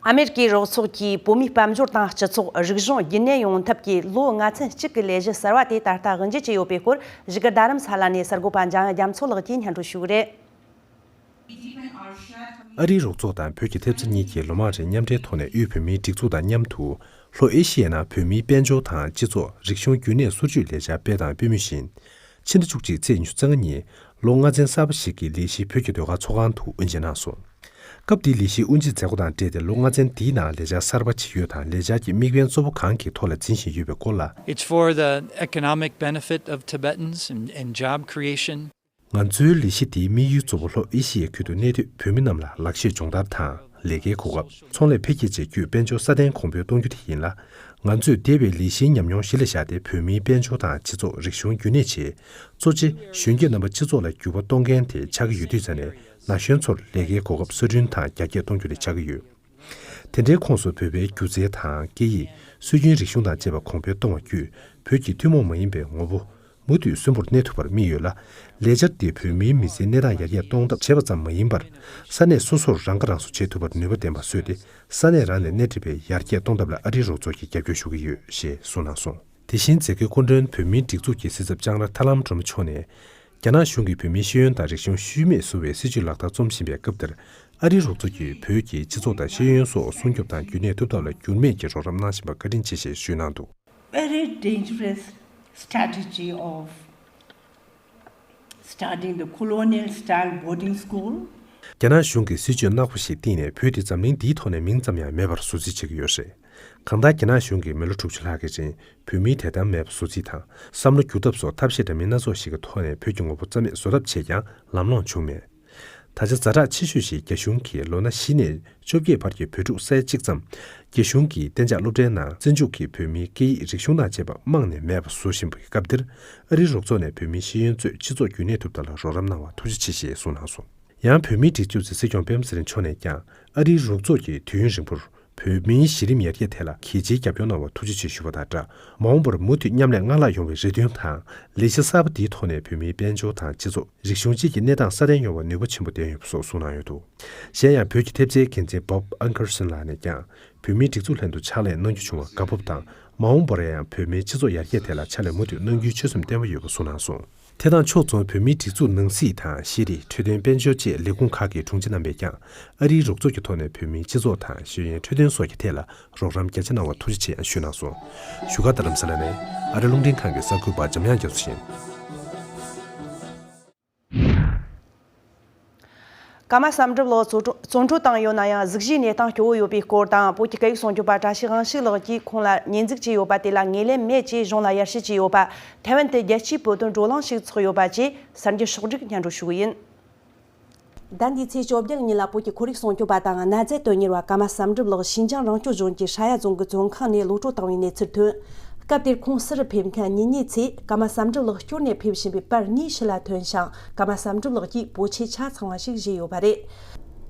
ཨ་མེ་རི་ཀའི་རོགས་ཚོགས་ཀྱིས་བོད་མིའི་དཔལ་འབྱོར་དང་སྤྱི་ཚོགས་རིག་གཞུང་རྒྱུན་གནས་ཡོང་ཐབས་ཀྱི་ལོ་ལྔ་ཚན་གཅིག་གི་ལས་གཞི་གསར་བ་དེ་ད་ལྟ་དབུ་འབྱེད་བྱས་ཡོད་པའི་སྐོར། བཞུགས་སྒར་རྡ་རམ་ས་ལ་ནས་གསར་འགོད་པ་འཇམ་དབྱངས་རྒྱ་མཚོ་ལགས་ཀྱིས་སྙན་སྒྲོན་ཞུ་གི་རེད། ཨ་རིའི་རོགས་ཚོགས་དང་བོད་ཀྱི་ཐེབས་རྩ་གཉིས་ཀྱིས་ལོ་མང་རིང་མཉམ་འབྲེལ་ཐོག་ནས་དབུས་བོད་མིའི་སྒྲིག་འཛུགས་དང་མཉམ་དུ། ལྷོ་ཨེ་ཤི་ཡའི་ནང་བོད་མིའི་དཔལ་འབྱོར་དང་སྤྱི་ཚོགས་རིག་གཞུང་རྒྱུན་གནས་སོར་ཆུད་ལས་འཆར་སྤེལ་དང་སྤེལ་མུས་བཞིན། ཕྱི་ཟླ་བཅུ་གཅིག་ཚེས་ཉི་ཤུ་རྩ་ལྔ་ཉིན། ལོ་ལྔ་ཚན་གསར་པ་ཞིག་གི་ལས་གཞི་བོད་ཀྱི་ཟློས་གར་ཚོགས་ཁང་དུ་དབུ་འབྱེད་གནང་སོང་། སྐབས་དེའི་ལས་གཞིའི་དབུ་འབྱེད་མཛད་སྒོ་དང་འབྲེལ་ཏེ། ལོ་ལྔ་ཚན་འདིའི་ནང་ལས་འཆར་གསར་པ་ཇི་ཡོད་དང་། ལས་འཆར་གྱི་དམིགས་འབེན་གཙོ་བོ་གང་གི་ཐོག་ལ་འཛིན་བཞིན་ཡོད་པའི་སྐོར་ལ། It's for the economic benefit of Tibetans and, and job creation. ང་ཚོའི་ལས་གཞི་འདིའི་དམིགས་ཡུལ་གཙོ་བོ་ལྷོ་ཨེ་ཤི་ཡའི་ཁུལ་དུ་གནས་སྡོད་བོད་མི་རྣམས་ལ་ལག་ཤེས་སྦྱོང་བརྡར་དང་། ལས་ཀའི་གོ་སྐབས། ཚོང་ལས་འཕེལ་རྒྱས་བཅས་བརྒྱུད་དཔལ་འབྱོར་སྲ་བརྟན་གོང་འཕེལ་གཏོང་རྒྱུ་དེ་ཡིན་ལ། ང་ཚོས་འདས་པའི་ལས་གཞིའི་ཉམས་མྱོང་གཞི་ལ་བཞག་སྟེ། བོད་མིའི་དཔལ་འབྱོར་དང་སྤྱི་ཚོགས་རིག་གཞུང་རྒྱུན་གནས་བྱས། གཙོ་ཆེ་གཞོན་སྐྱེས་རྣམ་པ་སྤྱི་ཚོགས་ལ་འགྱུར་བ་གཏོང་མཁན་དེ་ཆགས་ཀྱི་ཡོད་དུས་ཙ་ནས། ན་གཞོན་ཚོར་ལས་ཀའི་གོ་སྐབས་གསར་སྐྲུན་དང་རྒྱ་སྐྱེད་གཏོང་རྒྱུ་དེ་ཆགས་ཀྱི་ཡོད། དེ་འདྲའི་ཁོངས་སུ་བོད་པའི་སྒྱུ་རྩལ་དང་སྐད་ཡིག་སྲོལ་རྒྱུན་རིག་གཞུང་དང་བཅས་པ་གོང་འཕེལ་གཏོང་བ་བརྒྱུད། བོད་ཀྱི་ཐུན་མོང་མ་ཡིན་པའི་ངོ་བོ་མུ་མཐུད་གསོན་པོར་གནས་ཐུབ་པར་དམིགས་ཡོད་ལ། ལས་འཆར་འདིས་བོད་མིའི་མི་ཚེའི་གནས་སྟངས་ཡར་རྒྱས་གཏོང་ཐབས་བྱས་པ་ཙམ་མ་ཡིན་པར། ས་གནས་སོ་སོར་རང་ཁ་རང་གསོ་བྱེད་ཐུབ་པར་ནུས་པ་ལྡན་པ་བཟོས་ཏེ། ས་གནས་རང་ནས་སྣེ་ཁྲིད་པའི་ཡར་རྒྱས་གཏོང་ཐབས་ལ་ཨ་རིའི་རོགས་ཚོགས་ཀྱིས་རྒྱབ་སྐྱོར་ཞུ་གི་ཡོད་ཞེས་གསུངས་གནང་སོང་། དེ་བཞིན་མཛད་སྒོའི་སྐུ་མགྲོན་བོད་མིའི་སྒྲིག་འཛུགས་ཀྱི་སྲིད་ཚབ་ལྕང་ར་ཐར་ལམ་སྒྲོལ་མ་མཆོག་ནས། རྒྱ་ནག་གཞུང་གིས་བོད་མིའི་ཤེས་ཡོན་དང་རིག་གཞུང་ཤུལ་མེད་བཟོ་བའི་སྲིད་བྱུས་ལག་བསྟར་རྩོམ་བཞིན་པའི་སྐབས་འདིར། ཨ་རིའི་རོགས་ཚོགས་ཀྱིས་བོད་ཀྱི་སྤྱི་ཚོགས་དང་ཤེས་ཡོན་སོགས་སྲུང་སྐྱོབ་དང་རྒྱུན་གནས་ཐུབ་ཐབས་ལ་འགྱུར་མེད་ཀྱི་རོགས་རམ་གནང་བཞིན་པ་བཀའ་དྲིན་ཆེ་ཞེས་ཞུས་གནང་འདུག། Very dangerous strategy of starting the colonial style boarding school. རྒྱ་ནག་གཞུང་གིས་སྲིད་བྱུས་ནག་པོ་ཞིག་བཏིང་ནས། བོད་དེ་འཛམ་གླིང་འདིའི་ཐོག་ནས་མིང་ཙམ་ཡང་མེད་པར་བཟོ་རྩིས་བྱེད་ཀྱི་ཡོད་རེད། གང་ལྟར། རྒྱ་ནག་གཞུང་གིས་མི་ལོ་དྲུག་ཅུ་ལྷག་གི་རིང་བོད་མིའི་དད་དམ་མེད་པ་བཟོ་རྩིས་དང་། བསམ་བློ་བསྒྱུར་ཐབས་སོགས་ཐབས་ཤེས་འདྲ་མིན་སྣ་ཚོགས་ཤིག་གི་ཐོག་ནས་བོད་ཀྱི་ངོ་བོ་རྩ་མེད་བཟོ་ཐབས་བྱས་ཀྱང་ལམ་ལྷོང་བྱུང་མེད། ད་ཆ་ཛ་དྲག་ཆེ་ཤོས་ཤིག་རྒྱ་གཞུང་གིས་ལོ་ན་བཞི་ནས་བཅོ་བརྒྱད་བར་གྱི་བོད་ཕྲུག་ས་ཡ་གཅིག་ཙམ། རྒྱ་གཞུང་གི་གཏན་འཇགས་སློབ་གྲྭའི་ནང་བཙན་འཇུག་གིས་བོད་མིའི་སྐད་ཡིག་རིག་གཞུང་དང་བཅས་པ་རྨང་ནས་མེད་པ་བཟོ་བཞིན་པའི་སྐབས་འདིར། ཨ་རིའི་རོགས་ཚོགས་ནས་བོད་མིའི་ཤེས་ཡོན་གཙོས་སྤྱི་ཚོགས་རྒྱུན་གནས་ཐུབ་ཐབས་ལ་རོགས་རམ་གནང་བར་ཐུགས་རྗེ་ཆེ་ཞེས་གསུངས་གནང་སོང་། ཡང་བོད་མིའི་སྒྲིག་འཛུགས་ཀྱི་སྲིད་སྐྱོང་སྤེན་པ་ཚེ་རིང་མཆོག་ནས་ཀྱང་། ཨ་རིའི་རོགས་ཚོགས་ཀྱིས་དུས་ཡུན་རིང་པོར་བོད་མིའི་གཞི་རིམ་ཡར་རྒྱས་ཐད་ལ་གལ་ཆེའི་རྒྱབ་སྐྱོར་གནང་བར་ཐུགས་རྗེ་ཆེ་ཞུ་བ་དང་སྦྲགས། མ་འོངས་པར་མུ་མཐུད་མཉམ་ལས་སྔར་ལྷག་ཡོང་བའི་རེ་འདུན་དང་། ལས་གཞི་གསར་པ་འདིའི་ཐོག་ནས་བོད་མིའི་དཔལ་འབྱོར་དང་སྤྱི་ཚོགས། རིག་གཞུང་བཅས་ཀྱི་གནས་སྟངས་སྲ་བརྟན་ཡོང་བར་ནུས་པ་ཆེན་པོ་ལྡན་ཡོད་པ་སོགས་གསུངས་གནང་ཡོད་འདུག། གཞན་ཡང་། བོད་ཀྱི་ཐེབས་རྩའི་འགན་འཛིན་Bob Ankerson་ལགས་ནས་ཀྱང་། བོད་མིའི་སྒྲིག་འཛུགས་ལྷན་དུ་ཕྱག་ལས་གནང་རྒྱུ་བྱུང་བར་དགའ་སྤོབས་དང་། མ་འོངས་པར་ཡང་བོད་མིའི་སྤྱི་ཚོགས་ཡར་རྒྱས་ཐད་ལ་ཕྱག་ལས་མུ་མཐུད་གནང་རྒྱུའི་ཆོད་སེམས་བརྟན་པོ་ཡོད་པ་གསུངས་གནང་སོང་། དེ་དང་ཕྱོགས་མཚུངས། བོད་མིའི་སྒྲིག་འཛུགས་ནང་སྲིད་དང་ཤེས་རིག་འཕྲོད་བསྟེན་དཔལ་འབྱོར་བཅས་ལས་ཁུངས་ཁག་གི་དྲུང་ཆེ་རྣམ་པས་ཀྱང་། ཨ་རིའི་རོགས་ཚོགས་ཀྱི་ཐོག་ནས་བོད་མིའི་སྤྱི་ཚོགས་དང་ཤེས་ཡོན་འཕྲོད་བསྟེན་སོགས་ཀྱི་ཐད་ལ་རོགས་རམ་རྒྱ་ཆེ་གནང་བར་ཐུགས་རྗེ་ཆེ་ཡང་ཞུས་གནང་སོང་། བཞུགས་སྒར་རྡ་རམ་ས་ལ་ནས་ཨ་རི་རླུང་འཕྲིན་ཁང་གི་གསར་འགོད་པ་འཇམ་དབྱངས་རྒྱ་མཚོ་ཡིན། ཀརྨ་བསམ་གྲུབ་ལགས་བཙོན་གྲོལ་བཙོན་གྲོལ་བཏང་ཡོད་ན་ཡང་གཟུགས་གཞིའི་གནས་སྟངས་སྐྱོ་བོ་ཡོད་པའི་སྐོར་དང་། བོད་ཀྱི་སྐད་ཡིག་སྲུང་སྐྱོབ་པ་བཀྲ་ཤིས་དབང་ཕྱུག་ལགས་ཀྱིས་ཁོང་ལ་ཉེས་འཛུགས་བྱས་ཡོད་པ་དེ་ལ་ངོས་ལེན་མེད་ཅེས་གཞུང་ལ་ཡར་ཞུ་བྱས་ཡོད་པ། ཐའེ་ཝན་དུ་རྒྱལ་སྤྱིའི་བོད་དོན་བགྲོ་གླེང་ཞིག་ཚོགས་ཡོད་པ་བཅས་གསར་འགྱུར་ཕྱོགས་བསྒྲིགས་སྙན་སྒྲོན་ཞུ་གི་ཡིན། ཟླ་འདིའི་ཚེས་བཅོ་བརྒྱད་ཉིན་ལ་བོད་ཀྱི་ཁོར་ཡུག་སྲུང་སྐྱོབ་པ་དང་གནའ་རྫས་དོན་གཉེར་བ་ཀརྨ་བསམ་གྲུབ་ལགས་ཞིན་ཅང་རང་སྐྱོང་ལྗོངས་ཀྱི་ཧྲ་ཡ་རྫོང་གི་བཙོན་ཁང་ནས་གློད་གྲོལ་བཏང་བའི་གནས་ཚུལ་ཐོན། སྐབས་དེར་ཁོང་སུ་རུ་ཕེབས་མཁན་གཉེན་ཉེ་ཚོས་ཀརྨ་བསམ་གྲུབ་ལགས་སྐྱོར་ནས་ཕེབས་བཞིན་པའི་པར་གཉིས་ཕྱི་ལ་ཐོན་ཞིང་། ཀརྨ་བསམ་གྲུབ་ལགས་ཀྱིས་པོ་ཆས་ཆ་ཚང་བ་ཞིག་བཞེས་ཡོད་པ་རེད།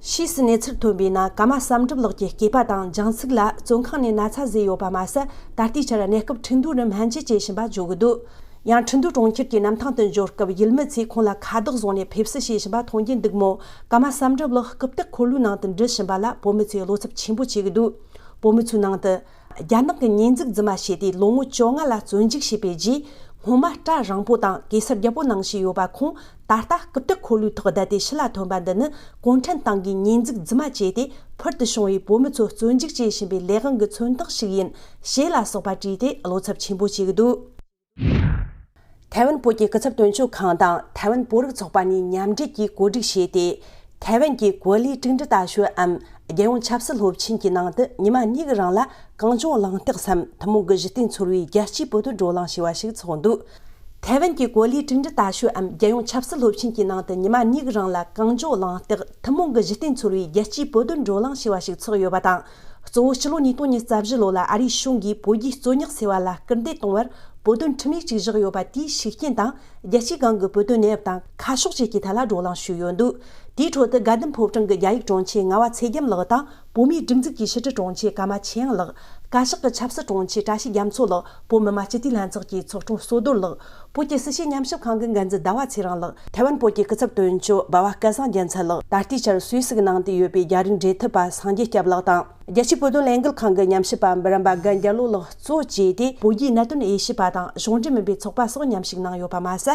ཕྱིས་སུ་གནས་ཚུལ་ཐོན་པའི་ནང་། ཀརྨ་བསམ་གྲུབ་ལགས་ཀྱི་སྐེད་པ་དང་རྒྱང་ཚིགས་ལ་བཙོན་ཁང་ནས་ན་ཚ་བཟོས་ཡོད་པ་མ་ཟད། ད་ལྟའི་ཆར་གནས་སྐབས་ཁྲིན་ཏུའུ་རུ་སྨན་བཅོས་བྱེད་བཞིན་པ་བརྗོད་ཀྱི་འདུག། ཡང་ཁྲིན་ཏུའུ་གྲོང་ཁྱེར་གྱི་གནམ་ཐང་དུ་འབྱོར་སྐབས། ཡུལ་མི་ཚོས་ཁོང་ལ་ཁ་བཏགས་བཟུང་ནས་ཕེབས་བསུ་བྱེད་བཞིན་པ་མཐོང་རྒྱུ་འདུག་མོད། ཀརྨ་བསམ་གྲུབ་ལགས་རྐུབ་སྟེགས་འཁོར་ལོའི་ནང་དུ་འགྲུལ་བཞིན་པ་ལ་བོད་མི་ཚོས་བློ་འཚབ་ཆེན་པོ་བྱེད་ཀྱི་འདུག། བོད་མི་ཚོའི་ནང་དུ། རྒྱ་ནག་གི་ཉེས་འཛུགས་རྫུན་མ་བྱས་ཏེ་ལོ་ངོ་བཅོ་ལྔ་ལ་བཙོན་འཇུག་བྱས་པའི་རྗེས། སྔོན་མ་སྐྲ་རིང་པོ་དང་གེ་སར་རྒྱལ་པོ་ནང་བཞིན་ཡོད་པ་ཁོང་། ད་ལྟ་རྐུབ་སྟེགས་འཁོར་ལོའི་ཐོག་བསྡད་དེ་ཕྱི་ལ་ཐོན་པ་འདི་ནི། གུང་ཁྲན་ཏང་གིས་ཉེས་འཛུགས་རྫུན་མ་བྱས་ཏེ། ཕུལ་དུ་བྱུང་བའི་བོད་མི་ཚོ་བཙོན་འཇུག་བྱེད་བཞིན་པའི་ལས་དབང་གི་མཚོན་རྟགས་ཤིག་ཡིན། ཞེས་ལ་སོགས་པ་བྲིས་ཏེ་བློ་འཚབ་ཆེན་པོ་བྱེད་ཀྱི་འདུག། ཐའེ་ཝན་བོད་ཀྱི་སྐུ་ཚབ་དོན་གཅོད་ཁང་དང་ཐའེ་ཝན་བོད་རིགས་ཚོགས་པ་གཉིས་མཉམ་འབྲེལ་གྱིས་གོ་སྒྲིག་བྱས་ཏེ། ཐའེ་ཝན་གྱི་གོ་ལའི་གྲུབ་འབྲས་ལྟ་ཞིབ་འམ། རྒྱལ་ཡོངས་ཆབ་སྲིད་སློབ་ཆེན་གྱི་ནང་དུ་ཉི་མ་གཉིས་ཀྱི་རིང་ལ་གངས་ལྗོངས་གླེང་སྟེགས་སམ། ཐུན་མོང་གི་གཞི་རྟེན་འཚོལ་བའི་རྒྱལ་སྤྱིའི་བོད་དོན་བགྲོ་གླེང་ཞེས་པ་ཞིག་ཚོགས་འདུག། ཐའེ་ཝན་གྱི་གོ་ལའི་གྲུབ་འབྲས་ལྟ་ཞིབ་འམ། རྒྱལ་ཡོངས་ཆབ་སྲིད་སློབ་ཆེན་གྱི་ནང་དུ་ཉི་མ་གཉིས་ཀྱི་རིང་ལ་གངས་ལྗོངས་གླེང་སྟེགས་ཐུན་མོང་གི་གཞི་རྟེན་འཚོལ་བའི་རྒྱལ་སྤྱིའི་བོད་དོན་བགྲོ་གླེང་ཞེས་པ་ཞིག་ཚོགས་ཡོད་པ་དང་། གཙོ་བོ་ཕྱི་ལོ་ཉིས་སྟོང་ཉི་ཤུ་རྩ་བཞི་ལོ་ལ་ཨ་རིའི་གཞུང་གིས་བོད་རྒྱའི་རྩོད་རྙོག་སེལ་བ་ལ་སྐུལ་འདེད་གཏོང་བར་བོད་དོན་ཁྲིམས་ཡིག་ཅིག་བཞག་ཡོད་པ་དེའི་ཤུགས་རྐྱེན་དང་། རྒྱལ་སྤྱིའི་སྒང་གི་བོད་དོན་གནས་བབ་དང་ཁ་ཕྱོགས་བཅས་ཀྱི་ཐད་ལ་བགྲོ་གླེང་ཞུས་ཡོད་འདུག། དེའི་ཁྲོད་དུ་དགའ་ལྡན་ཕོ་བྲང་གི་རྒྱ་ཡིག་དྲུང་ཆེ་ངག་དབང་ཚེ་རྒྱམ་ལགས་དང་། བོད་མིའི་སྒྲིག་འཛུགས་ཀྱི་ཕྱི་དྲིལ་དྲུང་ཆེ་ཀརྨ་ཆོས་དབྱངས་ལགས། བཀའ་ཤག་གི་ཆབ་སྲིད་དྲུང་ཆེ་བཀྲ་ཤིས་རྒྱ་མཚོ་ལགས། བོད་མི་མང་སྤྱི་འཐུས་ལྷན་ཚོགས་ཀྱི་ཚོགས་དྲུང་བསོད་རྡོར་ལགས། བོད་ཀྱི་སྲིད་བྱུས་ཉམས་ཞིབ་ཁང་གི་འགན་འཛིན་ཟླ་བ་ཚེ་རིང་ལགས། ཐའེ་ཝན་བོད་ཀྱི་སྐུ་ཚབ་དོན་གཅོད་འབའ་བ་སྐལ་བཟང་རྒྱལ་མཚན་ལགས། ད་ལྟའི་ཆར་སུད་སི་གི་ནང་དུ་ཡོད་པའི་རྒྱ་རིགས་འབྲེལ་མཐུད་པ་སངས་རྒྱས་སྐྱབས་ལགས་དང་། རྒྱལ་སྤྱིའི་བོད་དོན་ལས་འགུལ་ཁང་གི་ཉམས་ཞིབ་པ་འབུམ་རམས་པ་རྒན་རྒྱལ་ལོ་ལགས་གཙོ་བྱས་ཏེ། བོད་རྒྱའི་གནད་དོན་དབྱེ་ཞིབ་པ་དང་གཞུང་འབྲེལ་མིན་པའི་ཚོགས་པ་སོགས་མཉམ་ཞུགས་གནང་ཡོད་པ་མ་ཟད།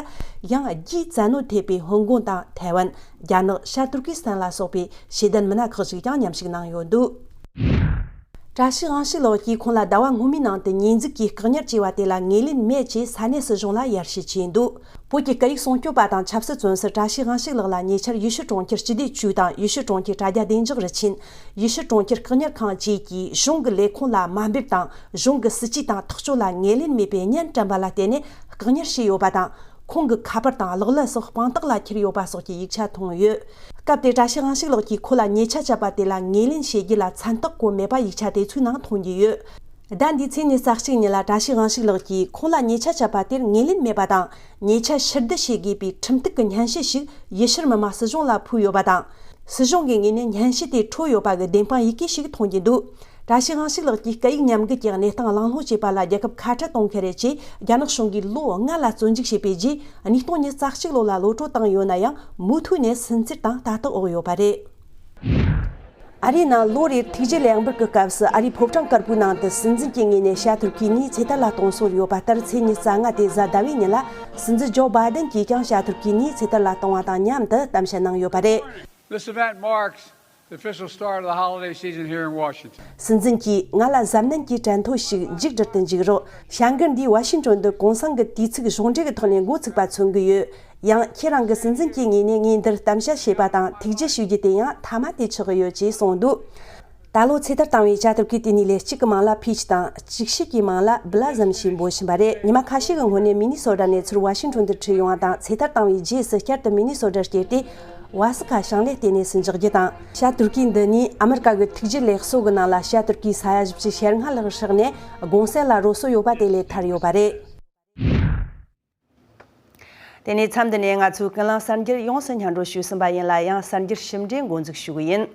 ཡང་རྒྱའི་བཙན་གནོན་ཐེབས་པའི་ཧོང་ཀོང་དང་ཐའེ་ཝན། རྒྱ་ནག་ཤར་ཏུར་ཀི་སི་ཐན་ལ་སོགས་པའི་ཤེས་ལྡན་མི་སྣ་ཁག་ཅིག་ཀྱང་མཉམ་ཞུགས་གནང་ཡོད་འདུག། བཀྲ་ཤིས་དབང་ཕྱུག་ལགས་ཀྱིས་ཁོང་ལ་ཟླ་བ་སྔོན་མའི་ནང་དུ་ཉེས་འཛུགས་ཀྱིས་བཀག་ཉར་བྱས་པ་དེ་ལ་ངོས་ལེན་མེད་ཅེས་ས་གནས་སྲིད་གཞུང་ལ་ཡར་ཞུ་བྱས་འདུག། བོད་ཀྱི་སྐད་ཡིག་སྲུང་སྐྱོབ་པ་དང་ཆབ་སྲིད་བཙོན་ཟུར་བཀྲ་ཤིས་དབང་ཕྱུག་ལགས་ལ་ཉེ་ཆར་ཡུལ་ཤུལ་གྲོང་ཁྱེར་སྤྱི་བདེ་ཅུས་དང་ཡུལ་ཤུལ་གྲོང་ཁྱེར་དྲ་རྒྱ་བདེ་འཇགས་རུ་ཆེན། ཡུལ་ཤུལ་གྲོང་ཁྱེར་བཀག་ཉར་ཁང་བཅས་ཀྱིས་གཞུང་གི་ལས་ཁུངས་ལ་དམའ་འབེབས་དང་གཞུང་གི་སྲིད་ཇུས་དང་ཐག་གཅོད་ལ་ངོས་ལེན་མེད་པའི་བརྙན་བཀྲམ་པ་ལ་བརྟེན་ནས་བཀག་ཉར་བྱས་ཡོད་པ་དང་། ཁོང་གི་ཁ་པར་དང་གློག་ཀླད་སོགས་དཔང་རྟགས་ལ་འཁྱེར་ཡོད་པ་སོགས་ཀྱི་ཡིག་ཆ་མཐོང་ཡོད། སྐབས་དེར་བཀྲ་ཤིས་དབང་ཕྱུག་ལགས་ཀྱིས་ཁོ་ལ་ཉེས་ཆད་བཅད་པ་དེ་ལ་ངོས་ལེན་བྱེད་རྒྱུ་ལ་མཚན་རྟགས་བཀོད་མེད་པ་ཡིག་ཆ་དེ་ཚོའི་ནང་མཐོང་རྒྱུ་ཡོད། ཟླ་འདིའི་ཚེས་ཉི་ཤུ་རྩ་གཅིག་ཉིན་ལ་བཀྲ་ཤིས་དབང་ཕྱུག་ལགས་ཀྱིས་ཁོང་ལ་ཉེས་ཆད་བཅད་པ་དེར་ངོས་ལེན་མེད་པ་དང་། ཉེས་ཆད་ཕྱིར་བསྡུ་བྱེད་དགོས་པའི་ཁྲིམས་གཏུག་གི་སྙན་ཞུ་ཞིག་ཡུལ་ཤུལ་མི་དམངས་སྲིད་གཞུང་ལ་ཕུལ་ཡོད་པ་དང་། སྲིད་གཞུང་གི་ངོས་ནས་སྙན་ཞུ་དེ་འཕྲོད་ཡོད་པ་གི་བདེན་དཔང་ཡི་གེ་ཞིག་མཐོང་རྒྱུ་འདུག། བཀྲ་ཤིས་དབང་ཕྱུག་ལགས་ཀྱིས་སྐད་ཡིག་ཉམས་རྒུད་ཀྱི་གནས་སྟངས་གླེང་སློང་བྱས་པ་ལ་རྒྱལ་ཁབ་ཁ་བྲལ་གཏོང་མཁན་རེད་ཅེས། རྒྱ་ནག་གཞུང་གིས་ལོ་ལྔ་ལ་བཙོན་འཇུག་བྱས་པའི་རྗེས། ཉིས་སྟོང་ཉི་ཤུ་རྩ་གཅིག་ལོ་ལ་གློད་གྲོལ་བཏང་ཡོད་ན་ཡང་། མུ་མཐུད་ནས་སུན་གཙེར་དང་ལྟ་རྟོག་འོག་ཡོད་པ་རེད། ཨ་རིའི་ནང་ལོ་རེར་ཐུགས་རྗེ་ལེགས་འབུལ་གྱི་སྐབས་སུ། ཨ་རིའི་ཕོ་བྲང་དཀར་པོའི་ནང་དུ་སྲིད་འཛིན་གྱི་ངོས་ནས་ཤར་ཏུར་ཀི་གཉིས་ཚེ་ཐར་ལ་གཏོང་སྲོལ་ཡོད་པ་ལྟར། ཚེས་ཉི་ཤུ་རྩ་ལྔ་སྟེ་གཟའ་ཟླ་བའི་ཉིན་ལ། སྲིད་འཛིན་ཇོ་བྷའི་ཌེན་གྱིས་ཀྱང་ཤར་ཏུར་ཀི་གཉིས་ཚེ་ཐར་ལ་གཏོང་བ་དང་མཉམ་དུ་གཏམ་བཤད་གནང་ཡོད་པ་རེད། This event marks the official start of the holiday season here in Washington. སྲིད་འཛིན་གྱིས་ང་ལ་གཟབ་ནན་གྱི་དྲན་ཐོ་ཞིག་མཇུག་བསྒྲིལ་དུ་འཇུག་རོགས། བྱ་འགུལ་འདིས་ཝ་ཤིང་ཏོན་དུ་གུང་སེང་གི་དུས་ཚིགས་གཞུང་འབྲེལ་གྱི་ཐོག་ནས་འགོ་ཚུགས་པ་མཚོན་གྱི་ཡོད། ཡང་ཁྱེད་རང་གི་སྲིད་འཛིན་གྱི་ངོས་ནས་ངས་འདིར་གཏམ་བཤད་བྱས་པ་དང་ཐུགས་རྗེ་ཞུ་རྒྱུ་དེ་ཡང་མཐའ་མ་དེ་ཆགས་ཀྱི་ཡོད་ཅེས་གསུངས་འདུག། ད་ལོ་ཚེ་ཐར་བཏང་བའི་ཤར་ཏུར་ཀིའི་བསྟི་གནས་ལས་གཅིག་གི་མིང་ལ་ཕིཆ་དང་། གཅིག་ཤོས་ཀྱི་མིང་ལ་བི་ལ་ཟམ་ཞེས་འབོད་བཞིན་པ་རེད། ཉི་མ་ཁ་ཤས་ཀྱི་སྔོན་ནས་མི་ནི་སོ་ཊ་ནས་ཚུར་ཝ་ཤིང་ཏོན་དུ་ཁྲིད་ཡོང་བ་དང་། ཚེ་ཐར་བཏང་བའི་རྗེས་སུ་བསྐྱར་དུ་མི་ནི་སོ་ཊར་བསྐྱལ་ཏེ། བ་སི་ཁ་ཞིང་ལས་ལྟེ་གནས་སུ་འཇོག་རྒྱུ་དང་། ཤར་ཏུར་ཀི་འདི་ནི་ཨ་མི་རི་ཀ་གི་ཐུགས་རྗེ་ལེགས་གསོ་གི་ནང་ལ་ཤར་ཏུར་ཀིའི་ས་ཡ་བཞི་བཅུ་ཞེ་ལྔ་ལྷག་ཧྲག་ནས་གུང་སེང་ལ་རོལ་སྲོལ་ཡོད་པ་དེ་ལས་ཐར་ཡོད་པ་རེད། དེ་ནས་མཚམས་འདི་ནས་ང་ཚོས་ཀུན་གླེང་གསར་འགྱུར་ཡོངས་སུ་སྙན་སྒྲོན་ཞུས་ཟིན་པ་ཡིན་ལ། ཡང་གསར་འགྱུར་ཞིབ་འབྲི་འགོ་འཛུགས་ཞུ་གི་ཡིན།